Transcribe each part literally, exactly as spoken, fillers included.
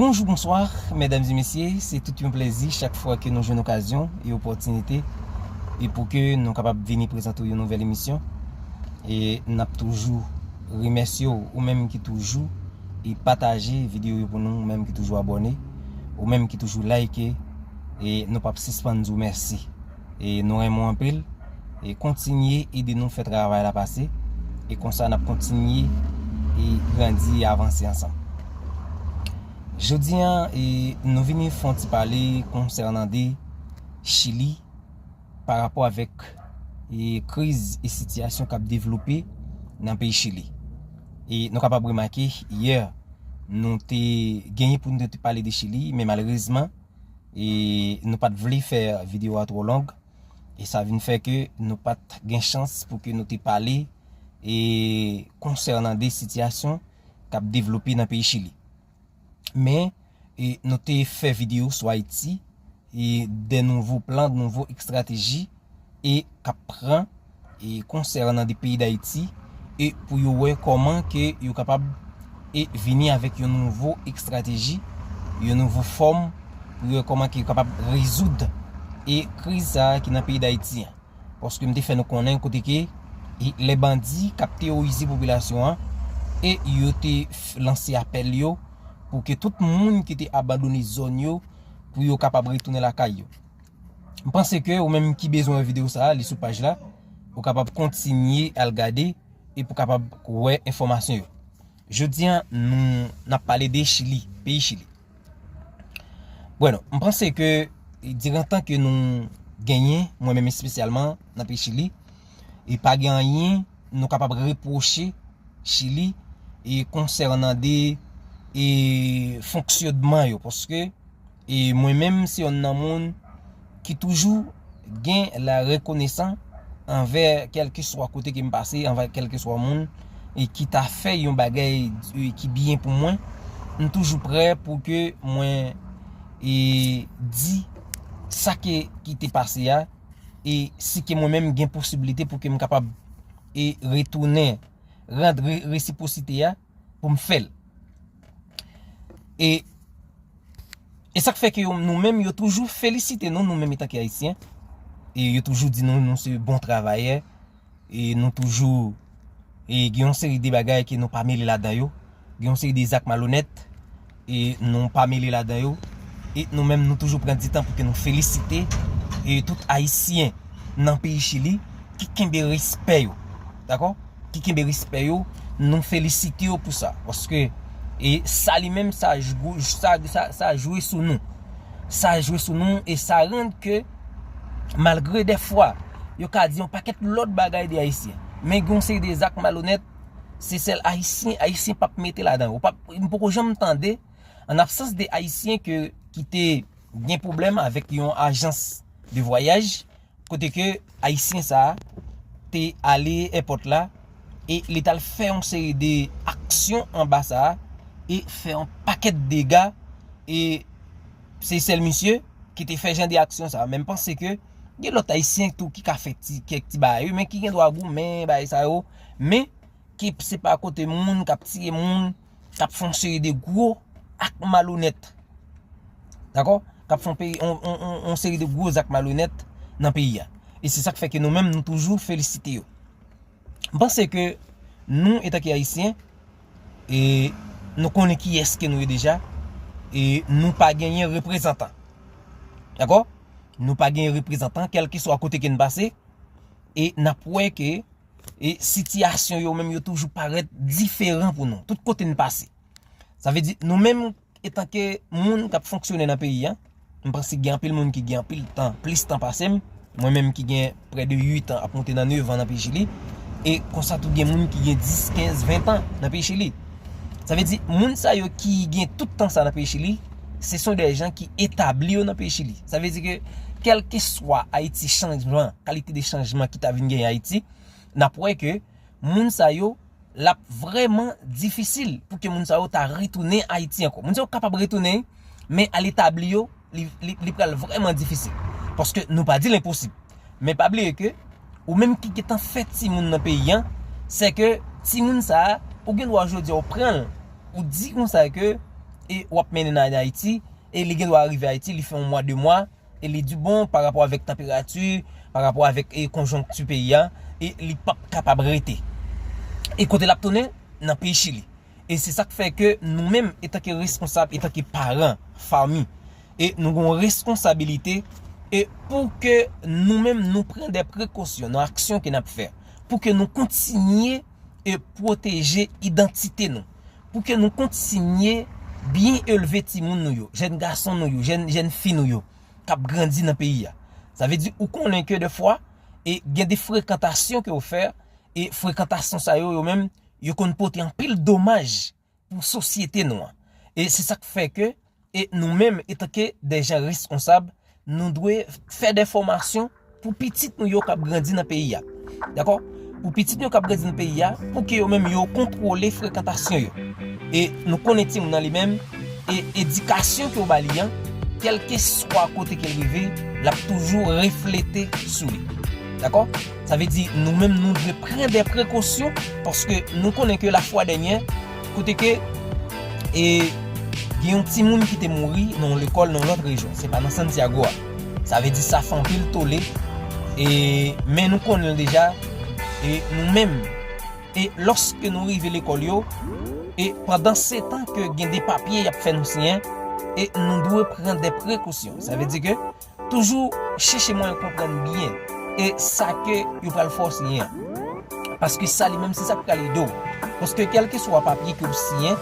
Bonjou, bonswa, medam e mesye, se tout yon plezi chak fwa ke nou jwenn okazyon e opòtinite e pou ke nou kapab vini prezante w yon nouvèl emisyon. E n ap toujou remèsye w, ou menm ki toujou e pataje videyo yo pou nou, ou menm ki toujou abòne, ou menm ki toujou like, e nou p ap sispann di w mèsi. E nou renmen w anpil. E kontinye ede nou fè travay la pase. E konsa n ap kontinye e grandi e avanse ansanm. Jodi a, e, nou vini fè yon ti pale konsènan de Chili pa rapò avèk e kriz e sitiyasyon k ap devlope nan peyi Chili. E nou kapab remake, yè, nou te genyen pou nou te pale de Chili, men malerezman, e nou pa t vle fè videyo a twò long, e sa vin fè ke nou pa t gen chans pou ke nou te pale e konsènan de sitiyasyon k ap devlope nan peyi Chili. Men, e nou te fè videyo sou Ayiti, e de nouvo plan, de nouvo estrateji, e k ap pran, e konsènan de peyi Dayiti, e pou yo wè kòman ke yo kapab, e vini avèk yon nouvo estrateji, yon nouvo fòm, pou yo wè kòman ke yo kapab rezoud, e kriz sa a ki nan peyi Dayiti an. Paske m te fè nou konnen kote ke, e, lè bandi k ap teworize popilasyon an, e yo te f-, lanse apèl yo pou ke tout moun ki te abandone zòn yo, pou yo kapab retounen lakay yo. M panse ke ou menm ki bezwen wè videyo sa a, li sou paj la, ou kapab kontinye al gade e pou kapab wè enfòmasyon yo. Jodi a, nou, n ap pale de Chili, peyi Chili. Bueno, m panse ke diran tan ke nou genyen, mwen menm espesyalman nan peyi Chili, e pa gen anyen nou kapab repwoche Chili e konsènan de e fonksyonman yo, paske e mwen menm se youn nan moun ki toujou gen la rekonesan anvè kèlkeswa kote ke m pase, anvè kèlkeswa moun e ki ta fè yon bagay e ki byen pou mwen. M toujou prè pou ke mwen e di sa ke ki te pase a, e si ke mwen menm gen posiblite pou ke m kapab e retounen, rann re-, resipwosite a pou m fè l. E, e sa k fè ke yo, nou menm, yo toujou felisite nou, nou menm etanke Ayisyen. E yo toujou di nou, nou se bon travayè. E nou toujou, e gen yon seri de bagay ke nou pa mele ladan yo. Gen yon seri de zak malonèt, e nou pa mele ladan yo. E nou menm, nou toujou pran di tan pou ke nou felisite, e tout Ayisyen nan peyi Chili ki kenbe respè yo. Dakò? Ki kenbe respè yo, nou felisite yo pou sa. Paske, e sa li menm, sa jwe, sa, sa, sa jwe sou nou. Sa jwe sou nou e sa rann ke, malgre dèfwa, yo ka di yon pakèt lòt bagay de Ayisyen. Men gen yon seri de zak malonèt, se sèl Ayisyen, Ayisyen p ap mete ladan yo. Ou p ap, m poko janm tande, an absans de Ayisyen ke, ki te gen pwoblèm avèk yon ajans de vwayaj, kote ke Ayisyen sa a te ale èpòt la e li t al fè yon seri de aksyon anba sa a e fè yon pakèt dega e se sèl misye ki te fè jan de aksyon sa a. Men m panse ke gen lòt Ayisyen tou ki ka fè ti, kèk ti bagay, wi, men ki gen dwa goumen, bagay sa yo. Men ke se pa kote moun k ap tiye moun, k ap fè yon seri de gwo ak malonèt. Dakò? K ap fè yon peyi, yon, yon, yon, yon seri de gwo zak malonèt nan peyi a. E se sa k fè ke nou menm, nou toujou felisite yo. M panse ke nou, etanke Ayisyen, e nou konnen kiyès ke nou ye deja, e nou pa genyen reprezantan. Dakò? Nou pa genyen reprezantan, kèlkeswa kote ke n pase, e n ap wè ke e sitiyasyon yo menm yo toujou parèt diferan pou nou, tout kote n pase. Sa vle di, nou menm, etanke moun k ap fonksyone nan peyi a, m panse gen anpil moun ki gen anpil tan, plis tan pase m, mwen menm ki gen prè de uit an ap monte nan nèf an nan peyi Chili, e konsa tou gen moun ki gen dis, kenz, ven tan nan peyi Chili. Sa vle di, moun sa yo ki gen tout tan sa nan peyi Chili, se son de jan ki etabli yo nan peyi Chili. Sa vle di ke, kèlkeswa Ayiti chanjman, kalite de chanjman ki ta vin genyen Ayiti, n ap wè ke moun sa yo, l ap vrèman difisil pou ke moun sa yo ta retounen Ayiti ankò. Moun sa yo kapab retounen, men al etabli yo, li, li, li pral vrèman difisil. Paske nou pa di l enposib. Men pa bliye ke, ou menm ki gentan fè timoun nan peyi a, se ke timoun sa a, ou gen dwa jodi a ou pran l, ou di konsa ke, e w ap mennen nan Ayiti, e li gen dwa rive Ayiti, li fè yon mwa, de mwa, e li di bon, pa rapò avèk tanperati, pa rapò avèk, e, konjonkti peyi a, e li p ap kapab rete. E kote l ap tounen? Nan peyi Chili. E se sa k fè ke nou menm, etanke reskonsab, etanke paran, fanmi, e nou gen yon reskonsabilite, e pou ke nou menm nou pran de prekosyon nan aksyon ke n ap fè, pou ke nou kontinye e pwoteje idantite nou, pou ke nou kontinye byen elve timoun nou yo, jèn gason nou yo, jèn, jèn fi nou yo, k ap grandi nan peyi a. Sa vle di, ou konnen ke defwa, e gen de frekantasyon ke w fè, e frekantasyon sa yo, yo menm, yo konn pote anpil domaj pou sosyete nou an. E se sa k fè ke, e nou menm, etanke de jan reskonsab, nou dwe fè de fòmasyon pou pitit nou yo k ap grandi nan peyi a. Dakò? Pou pitit nou yo k ap grandi nan peyi a, pou ke yo menm yo kontwole frekantasyon yo. E nou konnen timoun nan li menm, e edikasyon ke w ba li an, kèlkeswa kote ke l rive, l ap toujou reflete sou li. Dakò? Sa vle di, nou menm, nou dwe pran de prekosyon, paske nou konnen ke lafwa dènyè, kote ke, e, gen yon timoun ki te mouri nan yon lekòl nan yon lòt rejyon, se pa nan Santiago a. Sa vle di, sa fè anpil tole, e, men nou konnen l deja, e, nou menm, e, lòske nou rive lekòl yo, e, pandan se tan ke gen de papye y ap fè nou siyen, e, nou dwe pran de prekosyon. Sa vle di ke toujou chèche mwayen konprann byen e sa ke yo pral fè w siyen an. Paske sa li menm se sa k pral ede w. Paske kèlkeswa papye ke w siyen,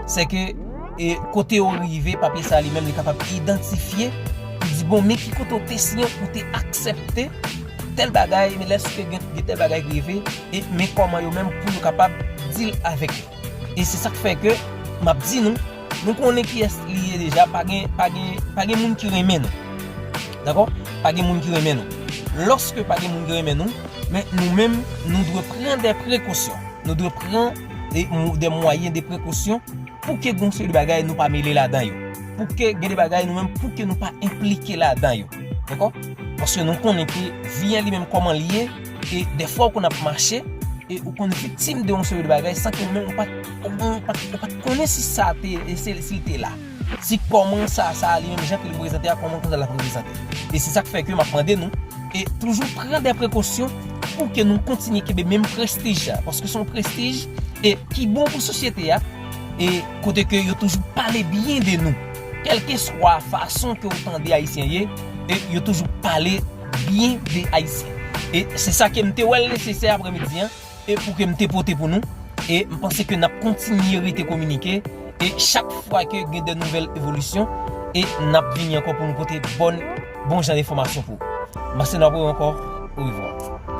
se ke, e, kote w rive, papye sa li menm li kapab idantifye, li di bon, men ki kote w te siyen, ou te aksepte tèl bagay, men lèske gen, gen tèl bagay ki rive, e men kòman yo menm pou yo kapab deal avèk yo. E se sa k fè ke m ap di nou, nou konnen kiyès li ye deja, pa gen, pa gen, pa gen moun ki renmen nou. Dakò? Pa gen moun ki renmen nou. Lòske pa gen moun ki renmen nou, men nou menm, nou dwe pran de prekosyon. Nou dwe pran de, de mwayen de prekosyon pou ke gen yon seri de bagay nou pa mele ladan yo. Pou ke gen de bagay nou menm, pou ke nou pa enplike ladan yo. Dakò? Paske nou konnen ke vi an li menm kòman li ye, e dèfwa ou konn ap mache, e ou konn viktim de yon seri de bagay san ke ou menm ou pa t, ou, ou pa t, ou pa t konnen si sa te, e se, si l te la. Si kòman sa, sa li menm jan ke li prezante a, kòman konsa l ap reprezante. E se sa k fè ke m ap mande nou, e toujou pran de prekosyon pou ke nou kontinye kenbe menm prestij sa. Paske se yon prestij, e ki bon pou sosyete a, e kote ke yo toujou pale byen de nou. Kèlkeswa fason ke ou tande Ayisyen ye, e yo toujou pale byen de Ayisyen. E se sa ke m te wè l nesesè aprèmidi an, e pou ke m te pote pou nou. E m panse ke n ap kontinye rete kominike. E chak fwa ke gen de nouvèl evolisyon, e n ap vini ankò pou nou pote bon, bon jan enfòmasyon pou ou. M panse n ap wè ankò. Orevwa.